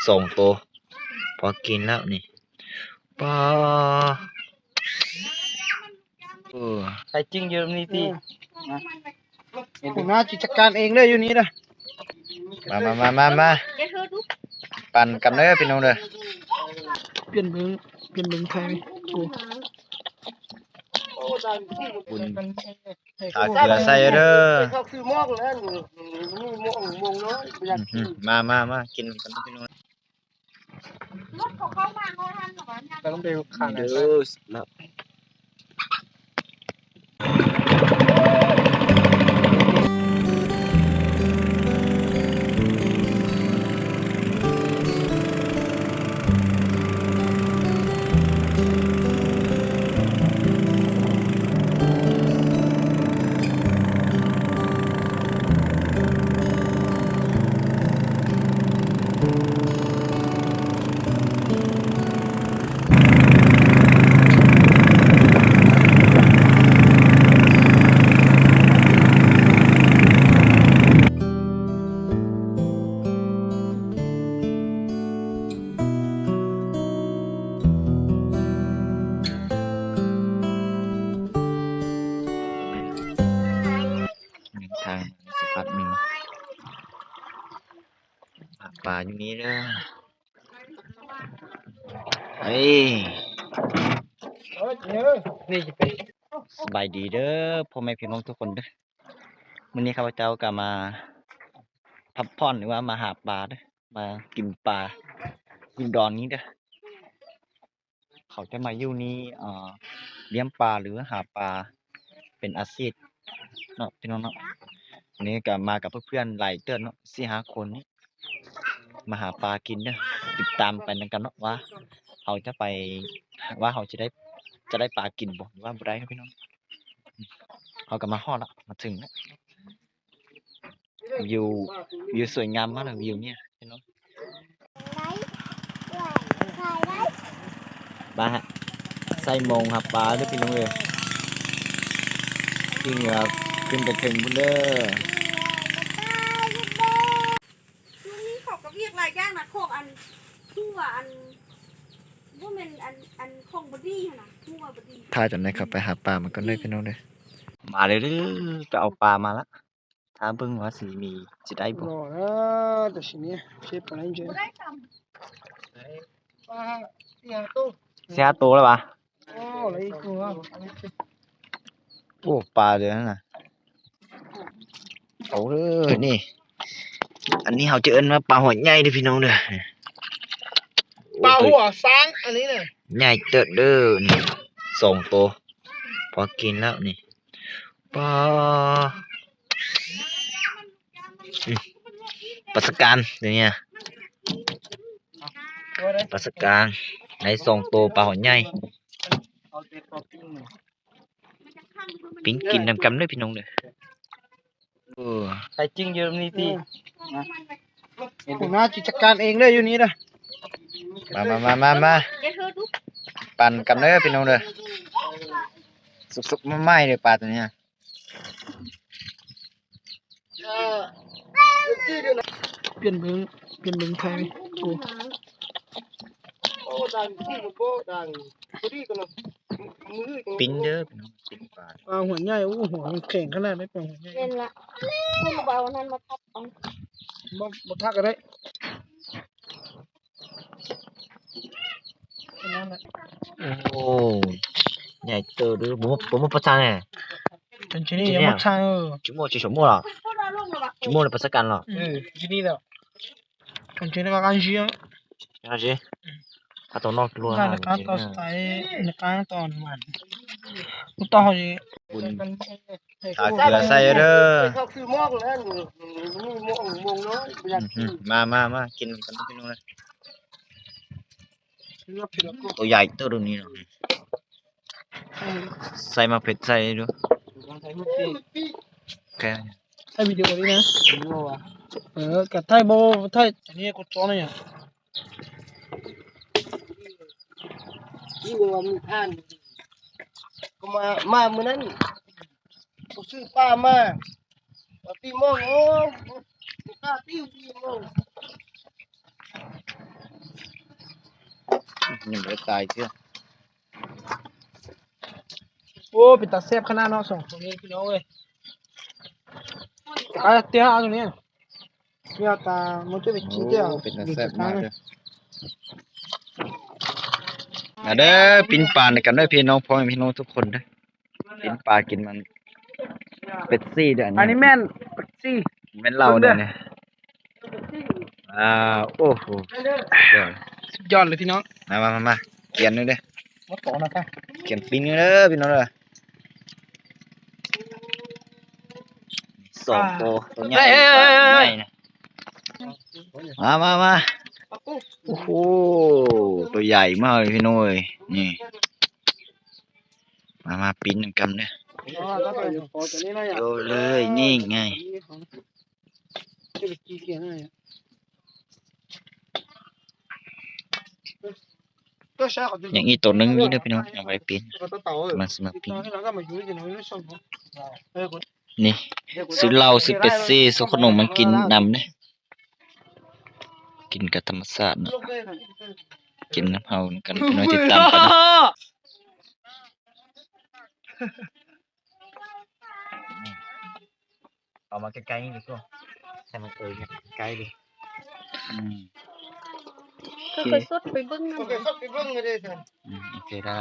ສອງໂຕ ພໍກິນແລ້ວນີ້. ປາ ເອີ ໃສ່ຈິງຢູ່ນີ້ຕິ ຫົວໜ້າຈິດຈັດການເອງເດີຢູ່ນີ້ເດີ. ມາ ມາ ມາ ມາ ມາ ປັ່ນກັນເດີພີ່ນ້ອງເດີ. ປ່ຽນເບິ່ງ ປ່ຽນເບິ່ງໄທ ໂອ້ ຕາເກືອໃສ່ເດີ. ມາ ມາ ມາ ກິນນຳກັນພີ່ນ້ອງ. ແລ້ວຕ້ອງໄປຂ້າງໃນ ເດີ ເນາະ. ທາງສະພັດໜຶ່ງ ຫາປາຢູ່ນີ້ເດີ ເອີຍ. ສະບາຍດີເດີພໍ່ແມ່ພີ່ນ້ອງທຸກຄົນເດີ. ມື້ນີ້ຂ້າພະເຈົ້າກໍມາພັກຜ່ອນ ຫຼືວ່າມາຫາປາເດີ ມາກິນປາກິນດອນນີ້ເດີ. ເຂົາຈະມາຢູ່ນີ້ ເອີ ລ້ຽງປາ ຫຼືຫາປາເປັນອາຊີບເນາະ ພີ່ນ້ອງເນາະ. ນີ້ກໍມາກັບເພື່ອນໆຫຼາຍເຕີບເນາະ ສີ່ຫ້າຄົນນີ້ ມາຫາປາກິນເດີ. ຕິດຕາມໄປນຳກັນເນາະ ວ່າເຮົາຈະໄປ ວ່າເຮົາຈະໄດ້ ຈະໄດ້ປາກິນບໍ່ ຫຼືວ່າບໍ່ໄດ້ເນາະ ພີ່ນ້ອງ. ເຮົາກໍມາຮອດລະ ມາເຖິງລະ. ວິວ ວິວສວຍງາມມາກເລີຍ ວິວນີ້ພີ່ນ້ອງ. ມາໃສ່ໂມງຫາປາເດີພີ່ນ້ອງເອີຍ. ຂຶ້ນ ຂຶ້ນໄປເທິງພຸ້ນເດີ. ຊ່ວງນີ້ເຂົາກໍວຽກຫຼາຍຢ່າງນະ ຂອງອັນ ຄືວ່າອັນ ບໍ່ແມ່ນອັນ ອັນຂອງບໍ່ດີຫັ້ນນະ ຄືວ່າບໍ່ດີ. ຖ້າຈັ່ງໃດເຂົ້າໄປຫາປາມັນກ່ອນເດີພີ່ນ້ອງເດີ. ມາເລີຍເດີ ໄປເອົາປາມາລະ. ຖ້າເບິ່ງວ່າຊິມີ ຊິໄດ້ບໍ່ ບໍ່ໄດ້ ແຕ່ຊິມີ ເຊຟປານນັ້ນເຈີ ບໍ່ໄດ້ຊ້ຳ ປາສີ່ຫ້າໂຕ ສີ່ຫ້າໂຕແລ້ວຫວາ. ໂອ້ ຫຼາຍອີກຕົວ ໂອ້ ປາເດີຫັ້ນນະ. ເອົາເດີ ນີ້ ອັນນີ້ເຮົາຈະເອີ້ນວ່າປາຫົວໃຫຍ່ເດີພີ່ນ້ອງເດີ. ປາຫົວຊ້າງອັນນີ້ນະ ໃຫຍ່ເຕີບເດີ. ນີ້ສອງໂຕ ພໍກິນແລ້ວນີ້. ປາ ອືມ ປາສະການ ດຽວນີ້ ປາສະການ ໄດ້ສອງໂຕ ປາຫົວໃຫຍ່ ປີ້ງກິນນຳກັນເດີພີ່ນ້ອງເດີ. ເອີ ໃສ່ຈິງຢູ່ນີ້ຕິ ເອີ ຫົວໜ້າຈິດຈັດການເອງເດີຢູ່ນີ້ເດີ. ມາ ມາ ມາ ມາ ມາ ປັ່ນກັນເດີພີ່ນ້ອງເດີ. ສຸກໆ ໃໝ່ໆ ເດີປາໂຕນີ້. ປ່ຽນເບິ່ງ ປ່ຽນເບິ່ງໄທ ໂອ້ ປີ້ງເດີພີ່ນ້ອງ ປີ້ງປາ ປາຫົວໃຫຍ່. ໂອ້ ຫົວມັນແຂງຂະໜາດໃດ ປາຫົວໃຫຍ່. ແມ່ນລະ ເພິ່ນບໍ່ເອົາອັນນັ້ນມາທັບເອົາ ບໍ່ ບໍ່ທັບກໍໄດ້. ໂອ້ ໃຫຍ່ເຕີບເດີ. ບໍ່ ບໍ່ໝົດປະຊາແນ່ ຈົນຊິນີ້ຍັງໝົດຊາງ. ເອີ ຈຸໂມ ຊິຊົ່ວໂມງລະ ຈຸໂມງລະປະຊາການລະ. ເອີ ຊິນີ້ແລ້ວ ຈະໄດ້ວ່າກັນຊິ ອືມ ອາໂຕນອກຕົວ ໃນການຕໍ່ສະໄຕ ໃນການຕໍ່ມັນ ບໍ່ຕ້ອງເຮົາຊິ ຕາເກືອໃສ່ເດີ. ມາ ມາ ມາ ກິນນຳກັນພີ່ນ້ອງເອີຍ. ໂຕໃຫຍ່ໂຕນີ້ເນາະ ໃສ່ໝາກເຜັດໃສ່ດູ. ຖ່າຍວິດີໂອນີ້ນະ. ເອີ ກະຖ່າຍບໍ່ ຖ່າຍອັນນີ້ກົດຈ້ອງນີ້. ນີ້ວ່າມີທ່ານ ກໍມາ ມາມື້ນັ້ນ ໄປຊື້ປາມາ ມາຕີມອງ ໂອ້ ບໍ່ກ້າຕີຕີມອງ. ຍັງບໍ່ໄດ້ຕາຍເທື່ອ. ໂອ້ ເປັນຕາແຊບຂະໜາດເນາະ ສອງໂຕນີ້ພີ່ນ້ອງເອີຍ. ເອົາເຕຍ ເອົາໂຕນີ້ ເຕຍ ຕາ ມັນຈະໄປກິນເຕຍ. ໂອ້ ເປັນຕາແຊບມາກເດີ. ມາເດີ ປີ້ງປານຳກັນເດີພີ່ນ້ອງ ພໍ່ແມ່ພີ່ນ້ອງທຸກຄົນເດີ. ປີ້ງປາກິນມັນເປັບຊີເດີ. ອັນນີ້ແມ່ນເປັບຊີ ແມ່ນເຫຼົ້າເດີນີ້. ອ່າ ໂອ້ໂຫ ສຸດຍອດ ສຸດຍອດເລີຍພີ່ນ້ອງ. ມາ ມາ ມາ ມາ ກຽນເດີ ມາຕໍ່ນະ ກຽນປີ້ງເດີພີ່ນ້ອງເດີ. ສອງໂຕ ໂຕໃຫຍ່ ເອີຍ ໂຕໃຫຍ່ນະ. ມາ ມາ ມາ ໂອ້ໂຫ ໂຕໃຫຍ່ມາກເລີຍພີ່ນ້ອງເອີຍ. ນີ້ ມາ ມາ ປີ້ງນຳກັນເດີ. ໂຕເລີຍ ນີ້ໄງ. ຍັງອີກໂຕໜຶ່ງນີ້ເດີພີ່ນ້ອງ ຍັງບໍ່ໄດ້ປີ້ງ ກຳລັງຊິມາປີ້ງ. ນີ້ ຊື້ເຫຼົ້າ ຊື້ເປັບຊີ ຊື້ຂະໜົມມາກິນນຳເດ້. ກິນກັບທຳມະຊາດເນາະ ກິນນຳເຮົານຳກັນ ພີ່ນ້ອງ ຕິດຕາມກັນເນາະ. ເອົາມາໃກ້ໆນີ້ດີກວ່າ ໃສ່ມັນເອີຍໃກ້ໆເລີຍ. ອືມ ຄ່ອຍໆສົດໄປເບິ່ງນຳ ຄ່ອຍໆສົດໄປເບິ່ງເລີຍເດີ. ອືມ ໂອເຄ ໄດ້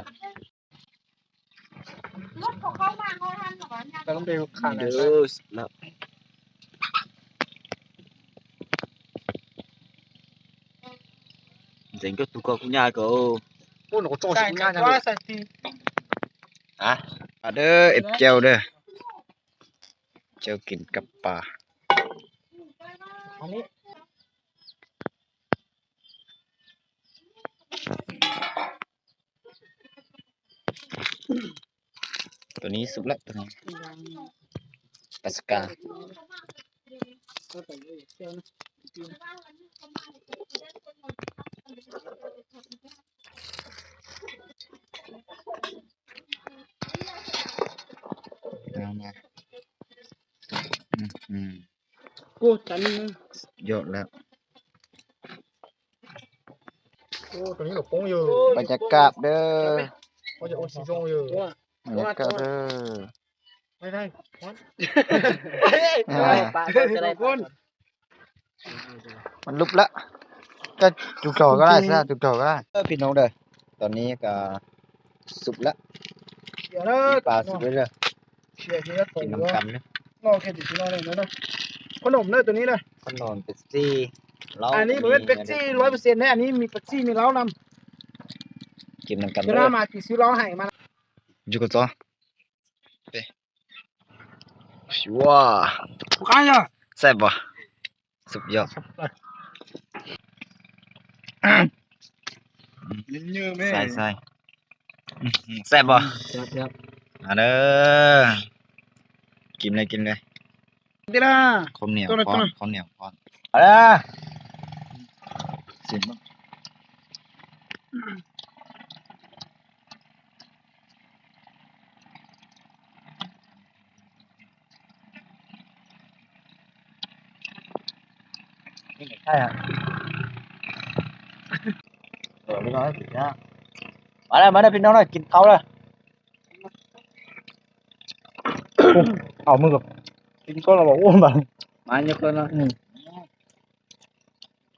ລົດເຂົາເຂົ້າມາ ເຮົາຫັນແລ້ວວ່າຍັງ ແຕ່ຕ້ອງໄປຂ້າງນັ້ນ ເດີ ແລ້ວ ເສັງກໍຕຸກກໍຄຸນຍາກໍ ໂອ້ ໂອ້ ກໍຈ່ອຍ ໃສ່ ຄຸນຍາ ໃສ່ ໃສ່ ຮະ ມາເດີ ເອັດແຈ່ວເດີ. ເຈົ້າກິນກັບປາ ອັນນີ້ ຕົວນີ້ສຸກແລ້ວ ຕົວນີ້ ປາສກາ ເອົາມາ ອືມ ໂອ້ ຈານໜຶ່ງ ຍອດແລ້ວ. ໂອ້ ຕົວນີ້ກໍປົງຢູ່ ບັນຍາກາດເດີ ໂອ້ ຈະໂອຊິຊົງຢູ່ ບັນຍາກາດເດີ. ໄປໄປ ອ່າ ປາກກໍໄດ້ ປາກ ມັນຫຼຸບລະ ກໍຈຸດເກົ່າກໍໄດ້ຊະ ຈຸດເກົ່າກໍໄດ້. ເອີ ພີ່ນ້ອງເດີ ຕອນນີ້ກໍສຸກລະ ເດີ ປາສຸກແລ້ວເດີ ກິນນຳກັນເດີ. ເນາະ ໂອເຄ ພີ່ນ້ອງເດີ ຂະໜົມເດີ ຕົວນີ້ເດີ ຂະໜົມເປັບຊີ ເຫຼົ້າ ອັນນີ້ບໍ່ແມ່ນເປັບຊີຮ້ອຍເປີເຊັນເດ້ ອັນນີ້ມີເປັບຊີ ມີເຫຼົ້ານຳ ກິນນຳກັນເດີ. ເວລາມາກິນຊື້ເຫຼົ້າໃຫ້ມາ ຢູ່ກັນຕໍ່. ເປ ວ້າ ແຊບບໍ່? ສຸດຍອດ ເຢີແມ່ ໃສ່ໆ ອືມ ແຊບບໍ່? ແຊບໆ ມາເດີ ກິນເລີຍ ກິນເລີຍ ເດີລະ ເຂົ້າໜຽວກ່ອນ ເຂົ້າໜຽວກ່ອນ ມາເດີ ຊິມເບິ່ງ. ໃຊ່ ເອີ ມາເດີ ມາເດີພີ່ນ້ອງເດີ ກິນເຂົ້າເດີ. ເອົາມືກັບ ກິນກ່ອນລະບໍ່? ໂອ້ ບາດ ມາຍົກກ່ອນເນາະ ອືມ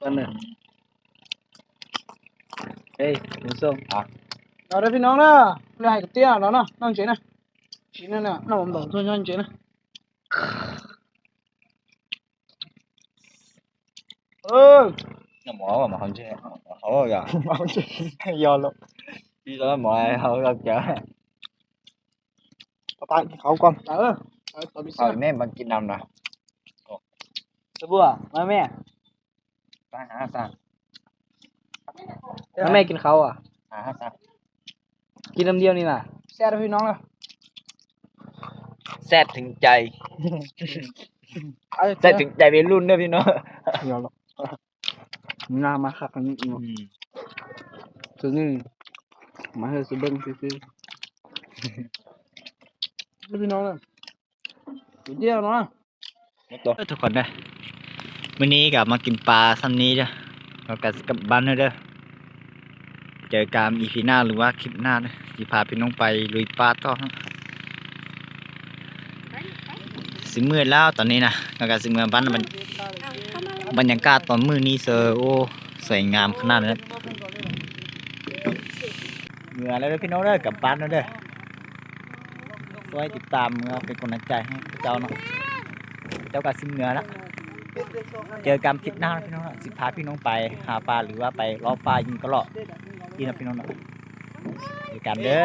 ກັນເດີ ເອີຍ ຜູ້ຊົມ ອ່ະ ເອົາເດີພີ່ນ້ອງເດີ ເພື່ອໃຫ້ກັບເຕ້ຍເນາະ ນ້ອງເຈນະ ຊິນັ້ນນະ ນ້ອງບອກໂທດຍ້ອນເຈນະ. ເອີ ນ້ຳໝໍວ່າມາເຂົ້າເຈ ເຂົາວ່າຢ່າ ເອົາເຈ ຍອມແລ້ວ ທີ່ຕອນໝໍເຮົາກໍຈະ ປະ ກິນເຂົ້າກ່ອນ ເອີ ເອົາ ເອົາແມ່ມາກິນນຳນະ ສະບົວ ມາແມ່ ໄປຫາຊະ ມາແມ່ກິນເຂົ້າ ອ່ະ ຫາຊະ. ກິນນຳດຽວນີ້ນະ ແຊບເດີພີ່ນ້ອງເດີ ແຊບເຖິງໃຈ ເອົາ ແຊບເຖິງໃຈໄວລຸ້ນເດີພີ່ນ້ອງ ຍອມແລ້ວ ໜ້າມາຄັກອັນນີ້ເນາະ ອືມ ຄືນີ້ ມາເຮັດຊິເບິ່ງຊື່ໆ ເດີພີ່ນ້ອງເດີ ກິນດຽວເນາະ. ທຸກຄົນເດີ ມື້ນີ້ກໍມາກິນປາຊ່ຳນີ້ເດີ ແລ້ວກໍຊິກັບບ້ານເດີ ເດີ ເຈີກັນອີພີໜ້າ ຫຼືວ່າຄລິບໜ້າເດີ ຊິພາພີ່ນ້ອງໄປລຸຍປ່າຕໍ່ເນາະ. ຊິມືດແລ້ວຕອນນີ້ນະ ກໍກະຊິເມືອບ້ານ. ບັນ ບັນຍາກາດຕອນມື້ນີ້ເຊີ ໂອ້ ສວຍງາມຂະໜາດເລີຍ. ເມືອແລ້ວເດີພີ່ນ້ອງເດີ ກັບບ້ານແລ້ວເດີ. ຊ່ວຍຕິດຕາມເມືອເປັນກຳລັງໃຈໃຫ້ເຂົາເຈົ້າເນາະ. ເຂົາເຈົ້າກໍຊິເມືອລະ. ເຈີກັນຄລິບໜ້າເນາະພີ່ນ້ອງເນາະ ຊິພາພີ່ນ້ອງໄປຫາປ່າ ຫຼືວ່າໄປເລາະປ່າອີກກໍເລາະອີກເນາະພີ່ນ້ອງເນາະ. ເຈີກັນເດີ.